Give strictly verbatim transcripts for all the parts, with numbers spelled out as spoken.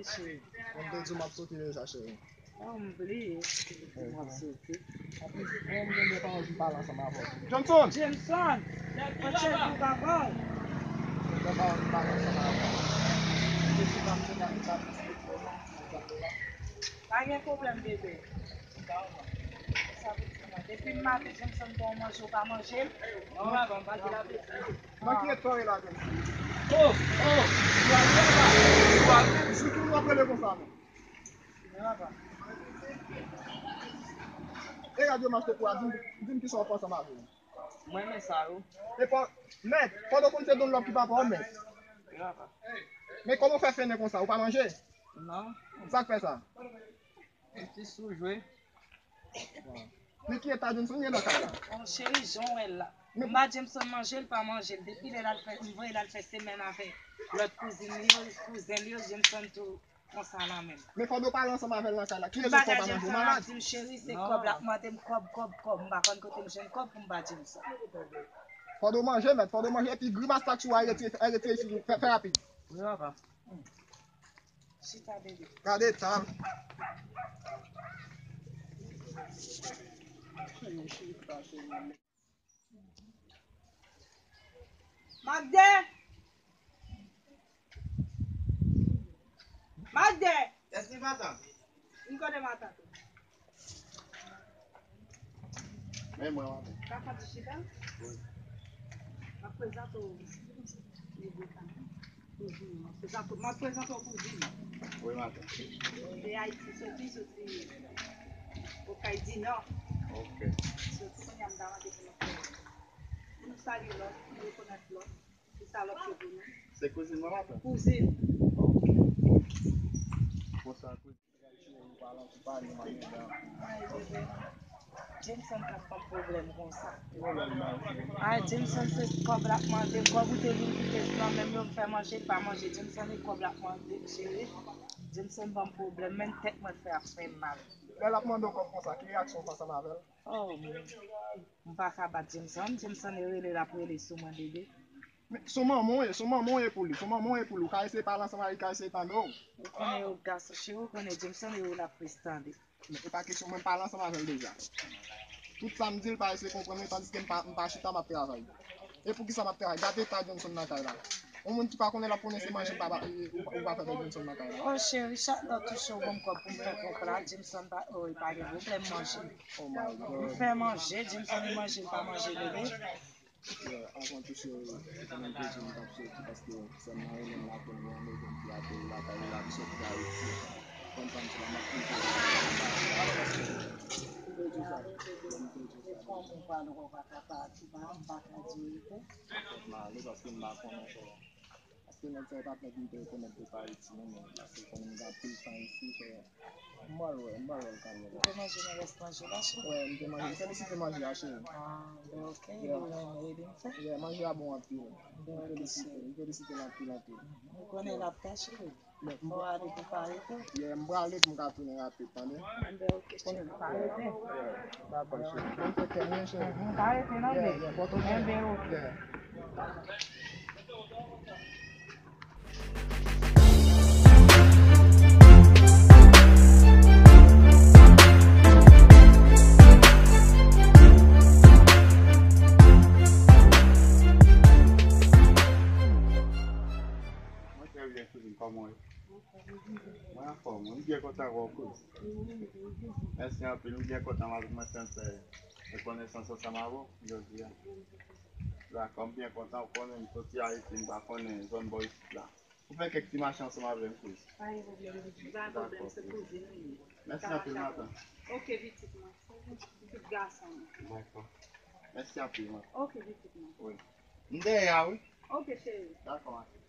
Cheri, mwen te di w m ap soti deja, cheri. Oh, m bliye. M ap soti. Anplis, mwen, m gen de pawòl pou m pale ansanm avè w. Johnson! Jameson! Mwen chèche w papa w. M gen de pawòl pou m pale ansanm avè w. M te di w m ap soti, m ap soti. Pa gen pwoblèm, bebe. Sa vle di mwen, depi m maten, Jameson ba w manje, ou pa manje l? Non, papa, m pa di l ap Nan ki eta w ye la, Jameson? Oh, oh, ou ale la. Ou ale. Sitou w ap rele konsa, non. E radyo m achte pou a, di m, di m kisa w fè ansanm avè l. Mwen renmen sa yo. E pa, mèt, fò w konn se Dunlop ki papa w, mèt. Men kòman w fè fennen konsa, ou pa manje? Non. Sa k fè sa? Ti sou jwe. Men ki eta Jameson ye nan kay la? Oh, cheri, jan w wè l la. M ba Jameson manje, l pa manje l. Depi lè l al fè, m voye l al fè semèn avèk lòt kouzin li yo, kouzen li yo, Jameson tou konsa nan men l. Men fò w pale ansanm avè l nan kay la. Kilès w fè w pa manje? Ou malad? M di l, cheri, se kòb l ap mande m, kòb, kòb, kòb. M pa konn kote m jwenn kòb pou m ba Jameson. Fò w manje, mèt, fò w manje, epi grimas la sou a, retire, retire, fè, fè rapid. Wi, papa. Chita, bebe. Gade tan. Magde! Magde! Èske matant? M konnen matant ou. Men mwen, matant. Ka fè ti chita? Wi. M ap prezante w nèg ou sa. Kouzin, m ap prezante, m ap prezante w kouzin. Wi, matant. De Ayiti soti, soti Okay di Nò. Ok. Soti kounye a m ta mande pou nou fè. Pou nou salye lòt, pou nou rekonèt lòt. Se sa lòt yo pou nou. Se kouzin mwen, matant? Kouzin. Ok. Konsa, kouzin. Ay, bebe. Jameson k ap ban m pwoblèm konsa. Ay, Jameson se kòb l ap mande m. Kòb ou te vin kite nan men m yo, m fè manje, l pa manje. Jameson e kòb l ap mande m, cheri. Jameson ban m pwoblèm, menm tèt mwen fè ap fè m mal. Lè l ap mande w kòb konsa, ki reyaksyon w fè ansanm avè l? Oh, m pa ka bat Jameson. Jameson e rele, l ap rele sou mwen, bebe. Men, se manman w ye, se manman w ye pou li, se manman w ye pou li. Ou ka eseye pale ansanm avè l, li ka eseye tande w. Ou konnen yo gason, cheri, ou konnen Jameson e ou l ap plis tande. Men e pa kesyon, mwen pale ansanm avè l deja. Tout sa m di l pa eseye konprann mwen, tandiske m pa, m pa chita, m ap travay. E poukisa m ap travay? Gade eta Jameson nan kay la. Yon moun ki pa konnen l ap konnen se manje m pa, ou, ou pa fè bay Jameson nan kay la. Oh, cheri, chak lè w touche w ban m kòb pou m fè ponp la, Jameson pa, oh, li pa gen pwoblèm manje. Oh my God. M fè manje, Jameson li manje, li pa manje, bebe. Yeah, avan tou, cheri, se kanmenm plezi m t ap soti paske sè m nan rele m la pou m gen yon nouvo m ki ateri lakay li la, ki soti Ayiti. Konn sa m se la, m ap konn sa m ap konn sa. M te di sa, m te di sa. Kòm ou pale, ou pa ka pati, pa, m pa ka di w. Fòk m ale paske m pa konn ankò. Paske nèg sa yo pa t nèg m te rekonèt depi Ayiti, non, men paske konnen m gen anpil tan isi, so, m pral wè, m pral wè l kanmenm. Ou te manje nan rès manje la, cheri? Wè, m te manje, m felisite manje a, cheri. Ah, ben ok, yeah. Ou renmen, e byen fè. Yeah, manje a bon anpil. Ben ok, cheri. M felisite, m felisite l anpil, anpil. Ou konnen l ap ta, cheri. Fò w ale pou pa rete. Yeah, m prale pou m ka tounen rapid, tande? Enben, ok, cheri, pa rete. Yeah, dakò, cheri. Mwen te kè mwen, cheri. Enben, pa rete, non, baby. Yeah, yeah, bò tonton. Enben, ok. Yeah. Mwen trè byen, kouzin, kòman w ye? Mwen anfòm, wi. M byen kontan wè w, kouz. Mèsi anpil, m byen kontan, m ap mwen fè m fè konesans ansanm avè w jodi a. Dakò, m byen kontan, ou konnen m soti Ayiti, m pa konnen zòn bò isit la. Ou fè kèk ti mache ansanm avè m, kouz. Pa gen pwoblèm, pa gen pwoblèm, se kouzin ou ye. Mèsi anpil, matant. Ok, pitit mwen. Pitit gason mwen. Dakò. Mèsi anpil, matant. Ok, pitit mwen. Wi. M dèyè a, wi. Ok, cheri. Dakò, matant.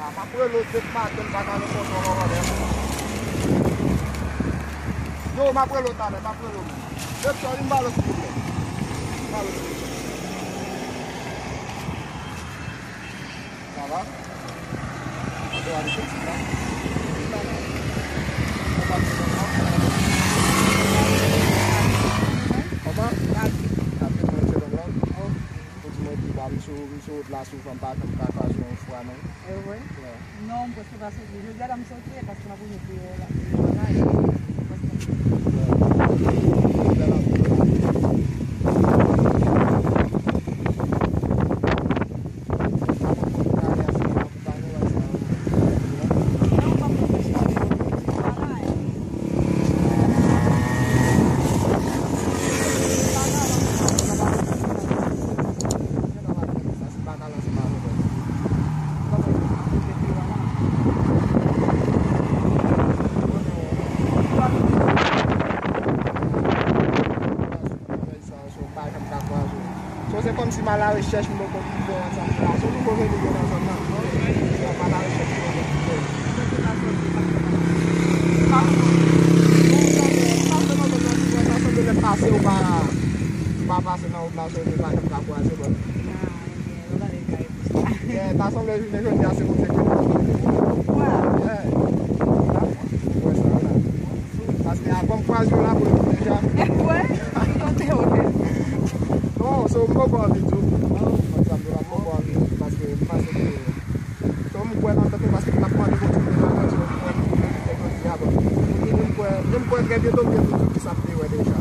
M ap rele w depi maten, m pa ka reponn w ankò, men. Yo, m ap rele w talè, m ap rele w menm. Depi sa, vin pale w, silvouplè. Vin pale w, silvouplè. Sa va? Kote w ale soti la? Kòman se non la? Kòman? Apre mwen se non la. Ou di mwen pi ba, m sou, m sou wout la souvan, m pa janm ka kwaze yon fwa, non. E vre? Yeah. Non, m prèske pa soti. Jodi a la m soti, e paske m ap rive deyò la, deyò la, e paske sa, so, m pa janm ka kwaze w. So, se kòmsi m alarechèch, m poko rive ansanm la. Se nouvo veni yo nan zòn nan. M alarechèch, m poko rive. Sa sanble lè m pase, ou pa, ou pa pase nan wout la, so, m pa janm ka kwaze w. Yeah, ta sanble jounen jodi a se kote ke nou kote pou nou. Yeah. Ou wè sa la. Paske avan m kwaze w la, mwen deja. Wè, ou te oke. Non, so m poko anvi di w. Mwen di sa m di w la, m poko anvi di w, paske m panse ke, so m kwè nan tèt mwen, paske m t ap mande Bondye pou bagay, so m kwè nan tèt mwen jodi a, bon. M kwè, m kwè trè byento m gen pou di w ki sa m te wè deja.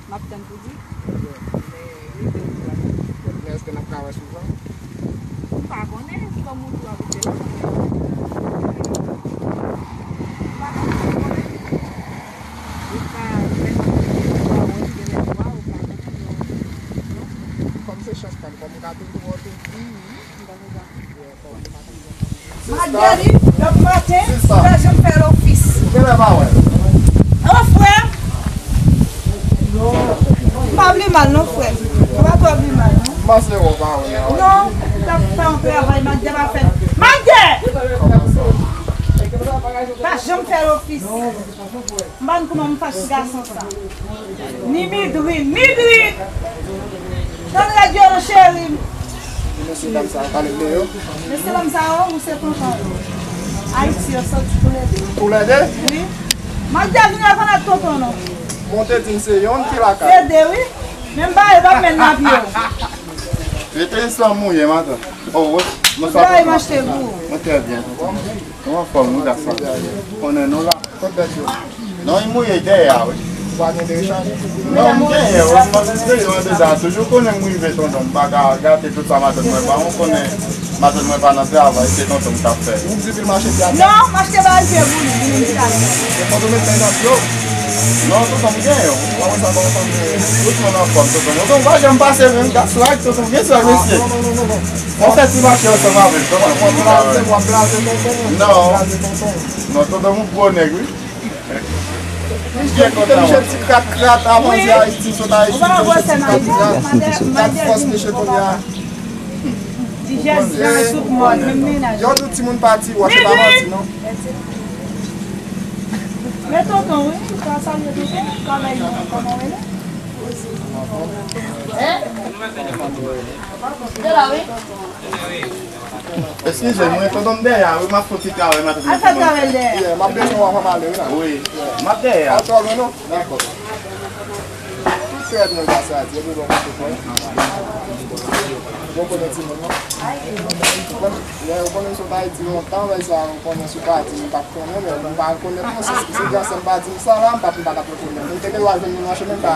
M ap tann pou di. Men, men èske n ap ka wè souvan? M pa konnen, kòm ou di w abite la, m pa konnen, m pa konnen. Ou pa, lè m ap di w, ou pa wè m, genlè m pa, ou pa konnen, non. Kòm se chans pa m, kòm m ka toujou wè w tou. Mhm, m pa konn sa. Magali, lòt maten, m pa janm fè lofis. Ou genlè pa wè. O frè! M pa vle mal non, frè. M pa twò vle mal non. Non, m t ap fè yon travay, Magde pa fè. Magde! Pa janm fè lofis. M pa konn kouman m fache gason sa. Ni Midri, Midri! Tann rèd yo non, cheri m. Mesye dam sa yo, pale m de yo. Mesye dam sa yo, ou se tonton yo. Ayiti, yo soti toulède. Toulède? Wi. Magde vin rekonèt tonton non. Bon, te di m se yonn ki lakay. Se de, wi. Men m pa, e pa menm nan pye w. Rete san mouye, matant. Oh, wè. Tout bagay m achte pou ou. Mwen trè byen. Ou anfòm, wi, gason. Konnen nou la. Kot bèt yo? Non, li mouye dèyè a, wi. Ou pa gen de rechanj? Non, m genyen, wi. M ap espere yo deja. Toujou konnen m rive, tonton. M pa ka gate tout sa matant mwen ba mwen. Ou konnen matant mwen pa nan travay, se tonton m k ap fè. Ou di l mache pye a tè? Non, m achte bagay pye pou li, vin vin ale. E tonton met men nan pye w? Non, tonton, m genyen, wi. Kòman sa, kòman sa m genyen? Tout moun anfòm, tonton. Tonton, m pa janm pase menm, gat swag, tonton, gen swag, mesye. Non, non, non, non, non. Fò w fè ti mache ansanm avè l, tonton. W ap blaze, w ap blaze tonton. Non. W ap blaze tonton. Non, tonton, m gwo nèg, wi. Li jwe, li jwe ti krat krat, avanse Ayiti, sot Ayiti, li jwe ti krat krat. Gad fòs mesye kounye a. Ti jèn jan tout mòd, menm mennaj. Yo di w timoun pati, w ap se pa manti, non. Men tonton, wi, ou ka salye tonton, kòman, kòman w rele? Hein? De la, wi. Eskize mwen, tonton m dèyè a, wi, m ap fè yon ti travay, m ap... Al fè travay dèyè. Yeah, m ap bezwen w anvan m ale, wi, la. Wi, m ap dèyè a. Pa twò lwen, non. Dakò. Tout trè byen, pase a di, epi bon, bon, bon, bon, konnen timoun, non. Bon, lè ou konnen sou Ayiti lontan, lè sa, ou konnen sou pati, m pa konnen, men m pa rekonèt, non, si, si gransanm pa di m sa la, m pa, m pa t ap rekonèt. M te gen dwa jwenn li nan chemen, m pa,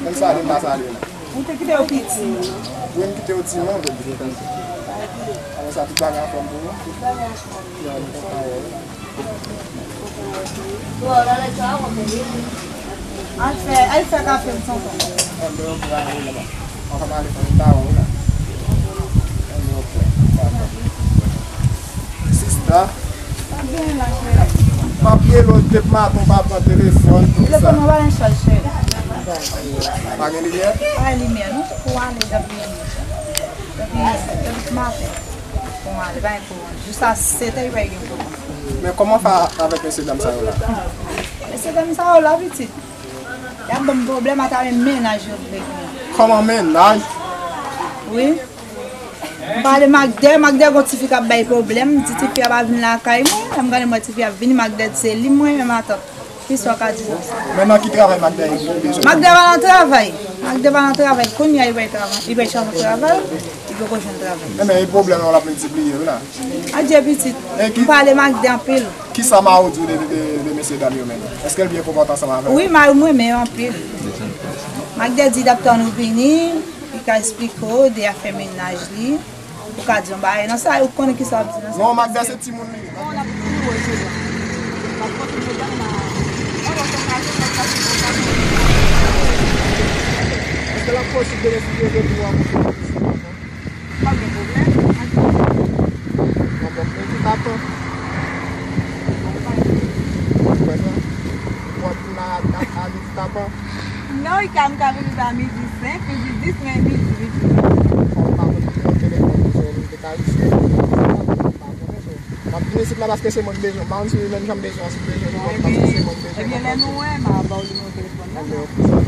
menm salye, m pa salye, non. Ou te kite yo piti? Wi, m kite yo timoun. Apre sa, tout bagay anfòm pou nou? Tout bagay anfòm. Yo, nou kontan wè w. Al fè, al fè kafe m, tonton. Anfòm ale fè m ta wè w la. Sista. M ap rele w depi maten, ou pa pran telefòn, tout sa. Telefòn mwen pa gen chaj, cheri. Pa gen limyè? Pa gen limyè, non. Ou ale depi, depi, depi maten. Bon, ale, pa gen pwoblèm. Jis a sèt è, pa gen pwoblèm. Men kòman fè avèk mesye dam sa yo la? Mesye dam sa yo la, pitit. Y ap ban m pwoblèm atravè mennaj yo vle gen. Kòman mennaj? Wi. M pale Magdè, Magdè gon tifi k ap bay pwoblèm, m di tifi a pa vin lakay mwen, lè m gade m wè tifi a vini, Magdè di se li m renmen matant. Kisa w ka di nan sa? Men nan ki travay Magdè ye ki bezwen? Magdè pa nan travay. Magdè pa nan travay. Kounye a li bay travay. Li bay chans travay. Li poko jwenn travay. Enben, e pwoblèm nan l ap multipliye wi la. Adye pitit. M pale Magdè anpil. Kisa mari w di w de, de, de mesye dam yo menm? Èske l byen konpòte ansanm avè w? Wi, mari m renmen yo anpil. Magdè di l ap tann ou vini, li ka esplike w de afè mennaj li. Ou ka di yon bagay nan sa, ou konnen kisa w ap di nan sa. Non, Magda se timoun li ye. Bon, n ap kontinye wè jodi a. N ap kontinye wè jodi a, n a, n ap kontinye wè jodi a. Èske l ap posib demen si Dye vle pou w akonpli? Pa gen pwoblèm. Bon, bon, men ki tapan. Bon, pa gen. Bon, pa gen. Bon, pou la, a, a, a, ki tapan. Non, li ka, m ka vin a midi senk, midi dis, men midi uit. Fò m pa konn nimewo telefòn li, so, m te ka jis rele, m pa konnen, so. M ap vin isit la paske se mwen k bezwen. M pa konn si li menm jan m bezwen, si l bezwen li kòb, paske se mwen k bezwen. Ebyen, lè nou wè, m a ba w nimewo telefòn nan. Ok, ok, sa va.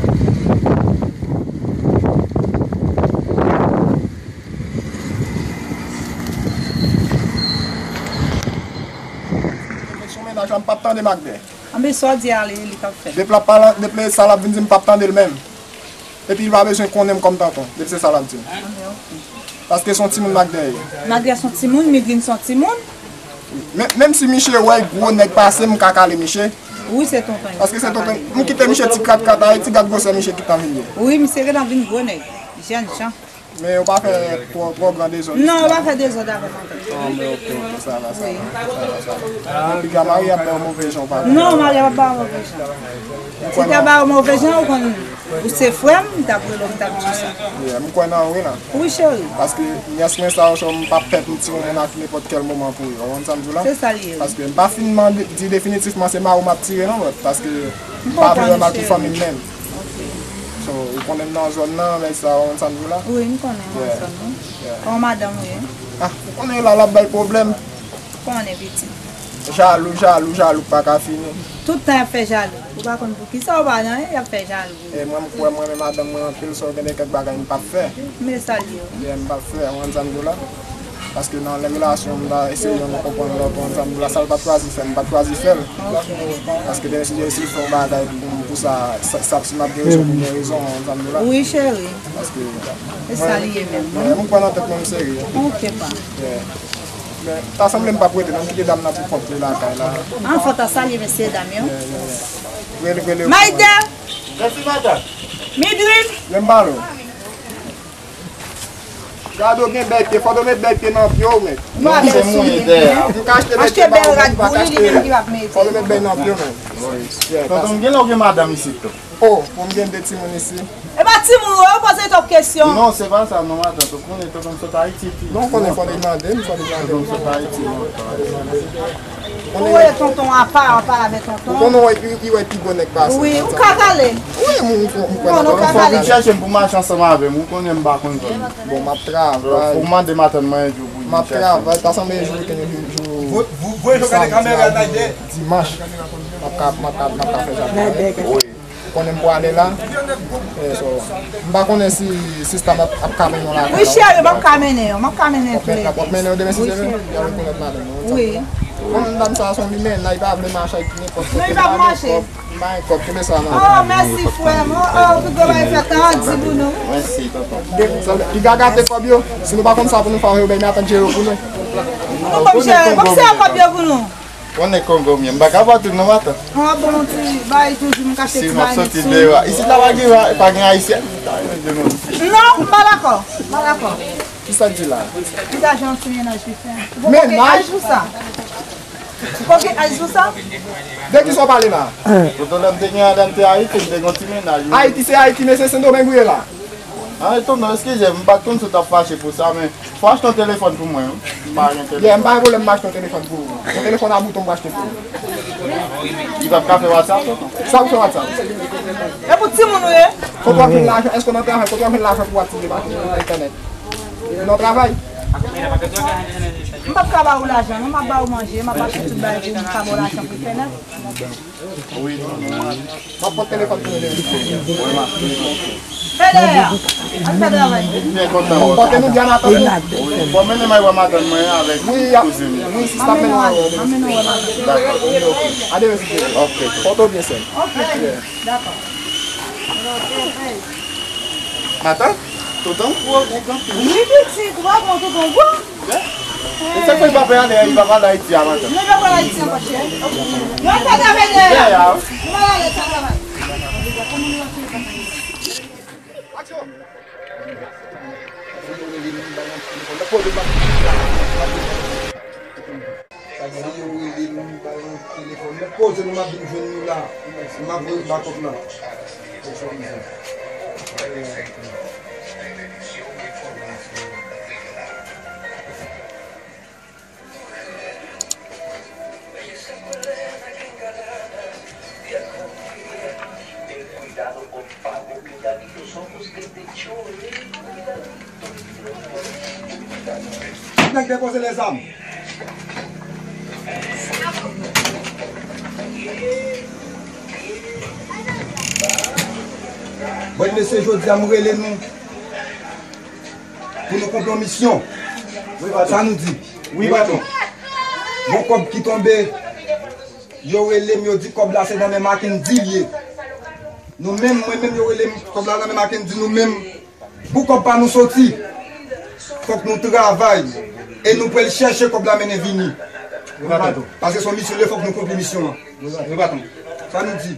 Mwen sou mennaj la, m p ap tande Magdè. Anben, sa w di a, li, li k ap fè. Depi l ap pale, depi sa l ap vin di m, m p ap tande l menm. Epi li pa bezwen konnen m kòm tonton, depi se sa l ap di m. Anben, ok. Paske se yon timoun Magdè ye. Magdè se yon timoun, Midrin se yon timoun. Men, menm si miche wè gwo nèg pase m, m ka kale miche. Wi, se tonton. Paske se tonton. M kite miche ti krat krat la, e ti gad gwosè miche ki tan vin ye. Wi, misye gentan vin gwo nèg. Jèn jan. Men yo pa fè twò, twò gran dezòd isit la. Non, yo pa fè dezòd avè m ankò. Ah, men ok, ok, sa va, sa va, sa va, sa va. Men piga mari ap ba yo move jan, pa vre? Non, mari ap ba yo move jan. Si te ba yo move jan, ou konn, ou se frè m, m t ap rele w, m t ap di w sa. Yeah, m kwè nan ou wi la. Wi, cheri. Paske nyès mwen sa yo, so, m p ap pè pou m tire yon moun ak nenpòt kèl moman pou yo. Ou konn sa m di w la? Se sa l ye, wi. Paske m pa fin mande, di definitifman se mari w m ap tire non, but paske m pa vle wè m ak yon fanmi m menm. Ok. So, ou konnen m nan zòn nan, men sa, ou konn sa m di w la? Wi, m konnen, m nan zòn nan. Yeah. Kòman madanm ou ye? Ah, ou konnen la, l ap bay pwoblèm. Konnen, pitit. Jalou, jalou, jalou k pa ka fini. Tout tan y ap fè jalou. Ou pa konn poukisa ou pa nan, y ap fè jalou. E mwen, m kwè mwen renmen madanm mwen anpil, so gen de kèk bagay m p ap fè. Men sa l ye, wi. Yeah, m p ap fè, ou konn sa m di w la? Paske nan lè relasyon, m ta eseye yon konprann lòt, ou konn sa m di w la, sa l pa t chwazi fè, m pa t chwazi fè l. Ok. Paske demen si Dye si l fè yon bagay pou, pou sa, sa, sa si m ap gen rezon pou m gen rezon, ou konn sa m di w la. Wi, cheri. Paske e sa l ye menm, wi. Mwen, m kwè nan tèt mwen, m serye. Ok, pa. Yeah. Men, ta sanble m p ap rete, non, m kite dam nan pou kont li lakay la. Anfen, ta salye mesye dam yo. Yeah, yeah, yeah. Rele, rele. Maïda! Mèsi, madanm. Midrin! Lè m pale w. Gade w gen bèlte, fò w met bèlte nan pye w, men. Non, se mouye dèyè. M ka achte bèlte ba ou, men m pa ka achte. Fò w met bèlte nan pye w, men. Yeah, tonton, m gen lè w gen madanm isit tou. Oh, pou m gen de timoun isi. E pa timoun ou ye, ou poze twòp kesyon. Non, se pa sa, non, matant, ou konnen tonton m sot Ayiti, pi. Non, ou konnen fò li mande m, fò li mande m. Tonton m sot Ayiti, non. Ou wè tonton apa, apa avè tonton. Ou konnen wè, li, li wè pi gwo nèg pase. Wi, ou ka kale. Wi, m, m, m, m konnen. Ou ka kale. Fò vin chèche m pou mache ansanm avè m, ou konnen m pa konn zòn. Bon, m ap travay. Ou mande matant mwen yon jou pou vin chèche m. M ap travay, ta sanble jou, jou, jou, jou samdi a, dimanch. M ap ka, m ap ka, m ap ka fè sa. Wi. Konnen m pwale la. Eh, so, m pa konnen si sista m ap, ap ka mennen w lakay la. Wi, cheri, m ap ka mennen yo. M ap ka mennen tou le de. W ap mennen yo demen si Dye vle? Y a rekonèt madanm nan. Wi. Bon, dam sa a se yon limenna, li pa vle mache ak nenpòt kote. Non, li p ap mache. M pa gen kòb, kenbe sa nan. Oh, mèsi, frè m. Oh, oh, tout bagay fèt an di pou nou. Mèsi, tonton. Piga gate kòb yo. Si nou pa konn sa pou nou fè, yo bay matant jere yo pou nou. Nou kòm cheri, kòm se kòb yo pou nou. Konnen Kongo m ye, m pa ka ba tout non, matant. Ah bon, ti bay toujou, m kache ti bay. Si m ap soti deyò a. Isit la pa gen, pa gen ayisyen. Non, m pa dakò. M pa dakò. Kisa l di la? Li ta jan ti mennaj li fè. Mennaj? Ou poko gen aj pou sa? Ou poko gen aj pou sa? De kisa w pale la? Tonton, lè m te gen, lè m te Ayiti, m te gen ti mennaj, wi. Ayiti se Ayiti, men se Sendomeng ou ye la. Ah, tonton, eskize m, m pa t konn si w t ap fache pou sa, men fò w achte yon telefòn pou mwen, wi. M pa gen telefòn. Yeah, m pa gen pwoblèm, m achte yon telefòn pou ou. Yon telefòn a bouton m achte pou ou. Li p ap ka fè WhatsApp, tonton? Sa pou fè WhatsApp? E pou timoun ou ye? Kote w ap jwenn lajan? Èske w nan travay? Kote w ap jwenn lajan pou w aktive entènèt? Ou nan travay? M p ap ka ba ou lajan, non, m ap ba ou manje, m ap achte tout bagay pou ou, m ka ba ou lajan pou fè nèf. Wi, non, non. M ap pran telefòn pou ou. Fè dèyè a. Al fè travay. Byen kontan wè w. Pote nou byen atande. Wi. Bon, mennen m al wè madanm mwen avèk kouzin. Wi, sista, mennen w al wè. M ap mennen w wè madanm. Dakò. A demen, si Dye vle. Ok. Pote w byen, sè m. Ok. Dakò. Matant, tonton gwo, nèg anpil. Wi, pitit, ou pa bon, tonton gwo. E sa k fè papa ale, papa al Ayiti a matant. Non, papa al Ayiti ankò, chè. Mwen pa travay dèyè. Dèyè a. Mwen ale travay. Aksyon. Sa gen yo rele m, ba yo telefòn. Mwen poze nou, m ap vin jwenn nou la. M ap voye bakòp la. Tout nèg depoze lèzam. Bon, mesye, jodi a m rele nou pou nou konpli yon misyon. Sa nou di? Wi, patwon. Gon kòb ki tonbe. Yo rele m, yo di kòb la se nan men Mackendy l ye. Nou menm, mwen menm, yo rele m, kòb la nan men Mackendy, nou menm. Pou kòb pa nou soti, fòk nou travay. E nou pral chèche kòb la mennen vini. Wi, patwon. Paske se yon misyon, fòk nou konpli misyon an. Wi, patwon. Sa nou di?